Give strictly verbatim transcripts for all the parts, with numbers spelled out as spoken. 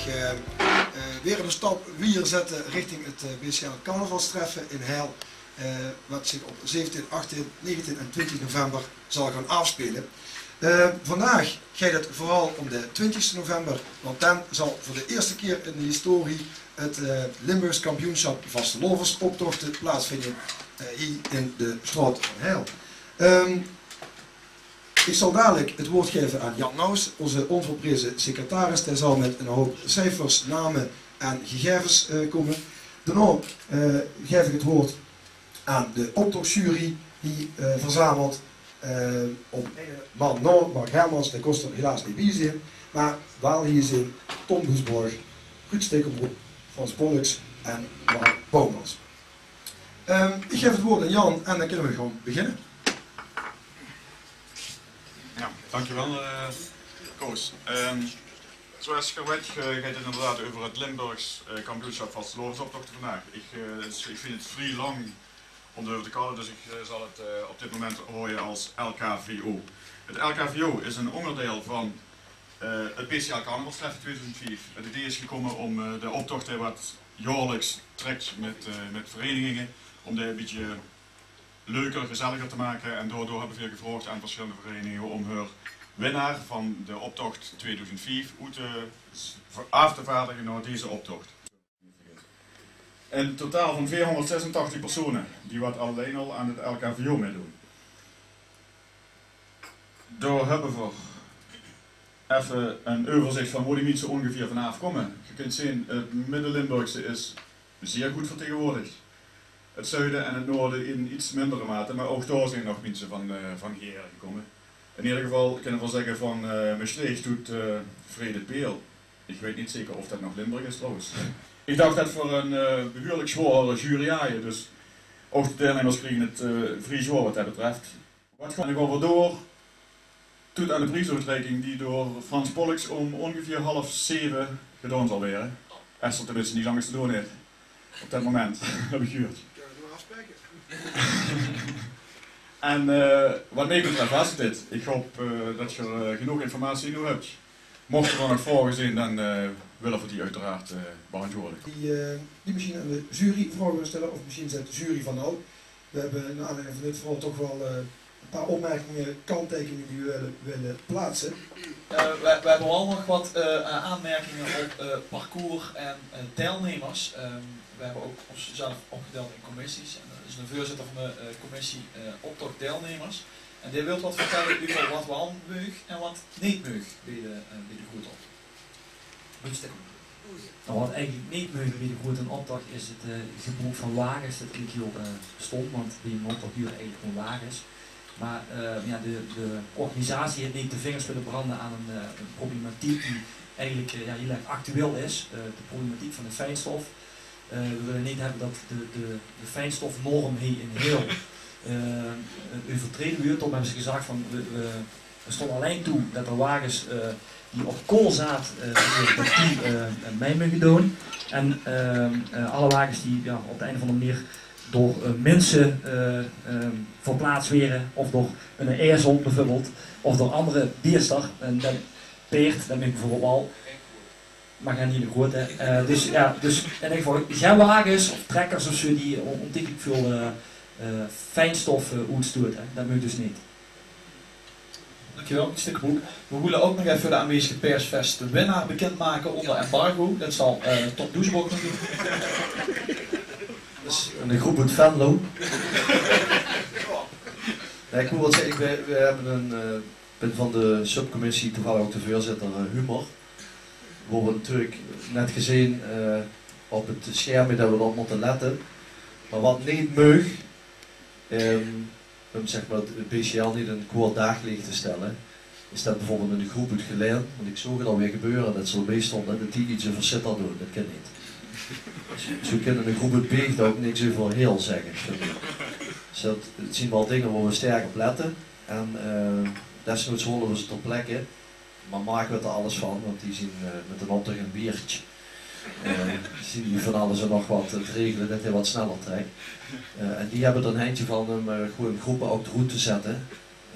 Eh, eh, weer 'ne stap wiejer zètte richting 't, eh, B C L carnavalstreffe in Heil, eh, wat zich op zeventien, achttien, negentien en twintig november zal gaon aafspeule. Eh, vandaag geit 't veural óm de twintigste november, want dan zal veur de ierste kier in de historie 't, eh, Limburgs Kampioensjap Vastelaovesoptochte plaatsvinje, eh, hie in de straot van Heil. Ehm, Ich zal dalik 't woord gaeve aan Jan Naus, ózze ónvolpreze secretaris. Dae zal mit 'ne houp ciefers, name en gegaeves, eh, kómme. Daonao, eh, gaef ich 't woord aan de optochsjury, hie, eh, verzameld, eh, op eine man nao, Mark Hermans, dae kós d'r helaas neet bie zeen, mer waal hie zeen Tom Boesborg, Ruud Stekelbroek, Frans Pollux en Mark Boumans. Ehm, ich gaef 't woord aan Jan en dan kinne v'r gewoon beginne. Ja, dankjewel, eh, Koos. Ehm, zoeas geer wèt, eh, geit 't inderdaad euver 't Limburgs, eh, Kampioensjap Vastelaovesoptochte vandaag. Ich, eh, ich vinj 't vrie lang óm d'reuver te kalle, dus ich, eh, zal 't, eh, op dit moment haoje es L K V O. 't L K V O is ein óngerdeil van, eh, 't B C L Carnavalstreffe tweeduizend vief. 't Idee is gekómme óm, eh, de optochte wat jaorliks trèk mit, eh, mit vereiniginge, óm die ein bietje leuker, gezelliger te make. En daodoor höbbe veer gevraog aan versjillende vereiniginge óm häör winnaar van de optocht tweeduizend vief oet te s-, aaf te vaardige nao deze optocht. Ein totaal van veerhóngerdzesentachtig persone die wat allein al aan 't L K V O mitdoon. Dao höbbe v'r effe ein euverzich van wo die minse óngeveer vanaaf kómme. Geer kint zeen, 't Midde-Limburgse is zeer good vertegenwoordigd. 't Zuide en 't Noorde in get mindere mate, mer ouch dao zeen nog minse van, eh, van hieher gekómme. In eder geval kinne v'r zègke van, eh, Mestreech toet, eh, Vrede Peel. Ich weit neet zeker of det nog Limburg is trouwens. Ich dach det v'r ein, eh, behuurlik zwaor jury haje, dus ouch de deilnummers kriege 't, eh, vrie zwaor wat det betref. Wat gaon, dan gaon v'r door toet aan de priesoetreiking die door Frans Pollux óm óngeveer half zeve gedaon zal waere. Es d'r tenminste niks angers te doon haet op det moment, höb ich gehuurd. En, eh, wat mich betref waas 't dit. Ich haop, eh, det geer, eh, genóg informatie noe höbt. Mochte d'r nog vraoge zeen, dan, eh, wille v'r die oeteraard, eh, beantwoorde. Die, eh, die mesjien aan de jury vraoge wille stèlle, of mesjien zèt de jury van: "Nou, v'r höbbe nao aanleiding van dit verhaol toch waal, eh, ein paar opmerkinge, kantteikeninge die v'r wille, wille plaatse." Eh, v'r, v'r höbbe waal nog wat, eh, aanmerkinge op, eh, parcours en, eh, deilnummers. Ehm, v'r höbbe ouch ós zelf opgedeild in commissies. En d'r is eine veurzitter van de, eh, commissie, eh, optochdeilnummers. En dae wilt wat vertèlle euver wat waal maag en wat neet maag bie de, eh, bie de groete optoch. Ruud Stekelbroek. Nou, wat eigelik neet maag bie de groete optoch is 't, eh, gebroek van wages. Det klink hieël, eh, stóm, want bie eine optoch huuere eigelik gewoon wages. Mer, eh, ja, de, de organisatie haet neet de vingers wille brande aan ein, eh, ein problematiek die eigelik, eh, ja, hieël erg actueel is. Eh, de problematiek van de fijnstof. Eh, v'r wille neet höbbe det de, de, de fijnstofnorm hie in Heil, eh, euvertraeje wuuert. Daorum höbbe ze gezag van, v'r, v'r, v'r staon allein toe det d'r wages, eh, die op koolzaad, eh, det die, eh, mei moge doon. En, eh, eh, alle wages die, ja, op de ein of anger meneer door, eh, minse, eh, eh, verplaats waere, of door eine ezel bieveurbeeld, of door anger beeste, en det paerd, det maag bieveurbeeld waal, mer gein hieël groete. Eh, dus ja, dus in eder geval gein wages of trekkers of zoe die on-, ontiegelik väöl, eh, eh, fijnstof, eh, oetstote. Det maag dus neet. Dankjewel, Ruud Stekelbroek. V'r wille ouch nog effe veur de aanwezige pers de winnaar bekindmake ónger embargo. Det zal, eh, Tom Boesborg nog doon. Det is ein groep oet Venlo. Nae, ich mót waal zègke, ich, v'r, v'r höbbe ein, eh, Ich bin van de subcommissie, toevallig ouch de veurzitter, eh, humor. Wo v'r natuurlik net gezeen, eh, op 't scherm det v'r op mótte lètte. Mer wat neet maag, ehm, óm, zeg mer, 't B C L neet in 'n kwaod daagleech te stèlle, is det bieveurbeeld 'n groep oet Gelaen, want ich zoog 't alweer gebeure, det ze d'rbie stónge, det die get euver Zitterd doon, det kin neet. Zoe, zoe kin 'n groep oet Beegte ouch niks euver Heël zègke, vinj ich. Dus det, 't zeen waal dinger wo v'r sterk op lètte. En, eh, desnoods haole v'r ze ter plekke. Mer Mark weit d'r alles van, want die zeen, eh, mit 'nen optoch in Wieërt, eh, zeen die van alles en nog wat te regele det hae wat sneller trèk. Eh, en die höbbe d'r 'n hendje van óm, eh, gewoon groepe ouch d'roet te zètte,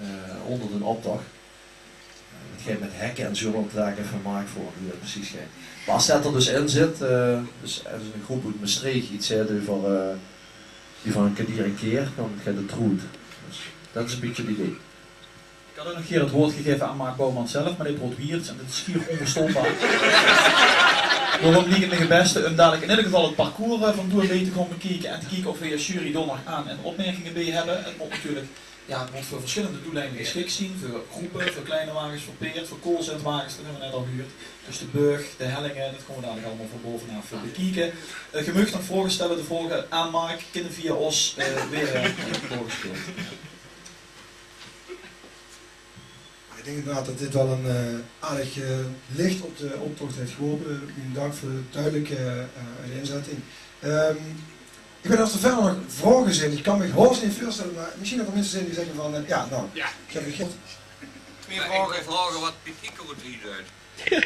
eh, ónger d'n optoch. Eh, det Geit mit hekke en zoe optrejje van Mark veur, wie det precies geit. Mer es det d'r dus in zit, eh, dus es ein groep oet Mestreech get zaet euver, eh, die van Kadier en Keer, dan geit 't good. Dus det is ein bietje 't idee. Ik had ook nog hier het woord gegeven aan Mark Bouwman zelf, maar dit wordt Wierts en dit is schier onverstaanbaar. Daorum liek het mich het beste um dalik in eder geval het parcours, eh, van Doe en Beet te gaon bekieke en te kieke of we es jury dao nog aan- en opmerkinge bie hebbe. Het mót natuurlik, ja, het mót veur verschillende doeleinde gesjik zien. Veur groepe, veur kleine wages, veur peerd, veur koolzendwages, det hebbe we net al gehuurd. Dus de beug, de hellinge, det gaon we dalik allemaol van baovenaaf, eh, bekieke. Eh, ge meugt nog vraoge stelle, de vraoge aan Mark kinne via ós, eh, weer, eh, doorgesjteld. Ik denk inderdaad dat dit wel een, eh, aardig, eh, licht op de optocht heeft geworpen. Mien dank veur de duidelijke, eh, inzetting. Ehm, ik weet niet of er verder nog vragen zijn. Ik kan me haast niet voorstellen, maar misschien dat er mensen zijn die zeggen van, eh, ja, nou, ja, ik heb het goed. Twee vragen. Ik wil vragen wat Piet Ico drie duit.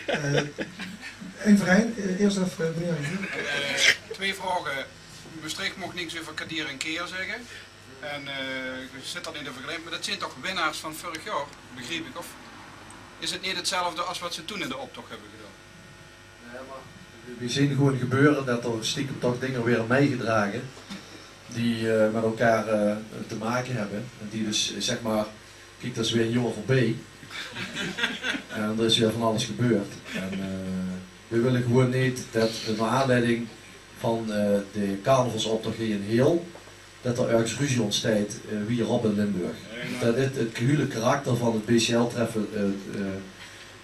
Eh, één voor één. Eh, eerst even, eh, meneer hier. Eh, twee vragen. Maastricht mocht niks over Kadier en Keer zeggen. En, eh, je zit dan in de vergelijking, maar dat zijn toch winnaars van vorig jaar, begreep ik? Of is het niet hetzelfde als wat ze toen in de optocht hebben gedaan? Nae, mer we zien gewoon gebeuren dat er stiekem toch dingen worden meegedragen die, eh, met elkaar, eh, te maken hebben. En die dus, eh, zeg maar, kiek, dat is weer een jongen van B. En er is weer van alles gebeurd. En, eh, we willen gewoon niet dat, eh, naar aanleiding van, eh, de carnavalsoptocht in heel, dat er ergens ruzie ontstaat, eh, wie erop in Limburg. Ja, ja. Dat het, het gehele karakter van het B C L-treffen, eh, eh,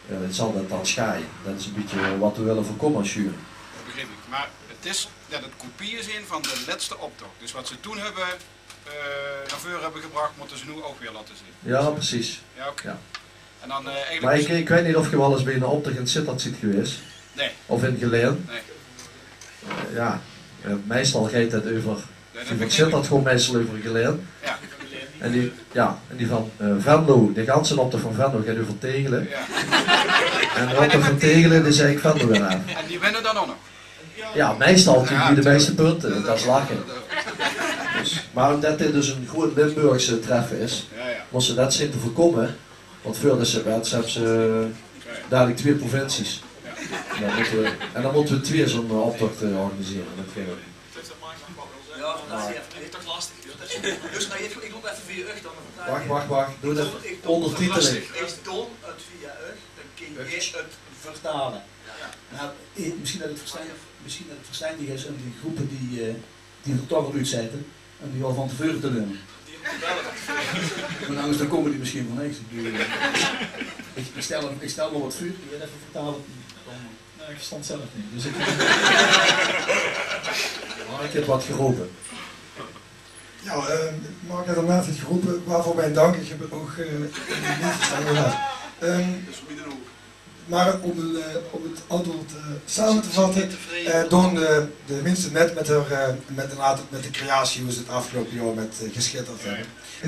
eh, zal dat dan schaaien. Dat is een beetje wat we willen voorkomen als jury. Dat begrijp ik. Maar het is dat het kopieën zijn van de laatste optocht. Dus wat ze toen hebben, eh, naar voren hebben gebracht, moeten ze nu ook weer laten zien. Ja, precies. Ja, oké. Ja. En dan, eh, eigenlijk... Maar ik, ik weet niet of je wel eens bij een optocht in Sittard zit geweest. Nee. Of in Gelaen. Nee. Eh, ja, eh, meestal gaat het over... Nee, dat begrijp ik. Sittard gewoon meestal over Gelaen. Ja. En die, ja, en die van, eh, Venlo, de ganse optocht van Venlo gaat over Tegelen. Ja. En de optocht van Tegelen, die zei ik Venlo weer aan. En die winnen dan ook nog? Ja, meestal die, die de meeste punten, dat is lachen. Dus, maar omdat dit dus een gewoon Limburgse treffen is, ja, ja, moesten ze dat zien te voorkomen. Want voor de Sint-Wets hebben ze dadelijk twee provincies. En dan moeten we, en dan moeten we twee zo'n, eh, optocht, eh, organiseren. Dat gaan we doen. Ja, dat is toch lastig, joh. Dus, eh, ik, ik loop even via Ucht dan. Wacht, wacht, wacht. Doe dat. Ondertiteling. Ik doon het via Ucht, dan kun je het vertalen. Ja. Nou, eh, misschien dat het verstandig, misschien dat het verstandig is om die groepen die, eh, die er toch al uitzetten, om die al van tevoren te leren. Want anders dan komen die misschien van niks. Ik bedoel, eh, ik, ik stel, ik stel maar wat voor, die gaat even vertalen. Nee, ik verstond het zelf niet. Dus ik... Maar ik heb wat geroepen. Ja, eh, Mark had daarnaast iets geroepen, waarvoor mijn dank. Ik heb het ook, eh, niet verstaan, helaas. Ehm, maar om, eh, om het antwoord, eh, samen te vatten, eh, doen de, de mensen net met, haar, eh, met, de, met de creatie hoe ze het afgelopen jaar met, eh, geschitterd hebben.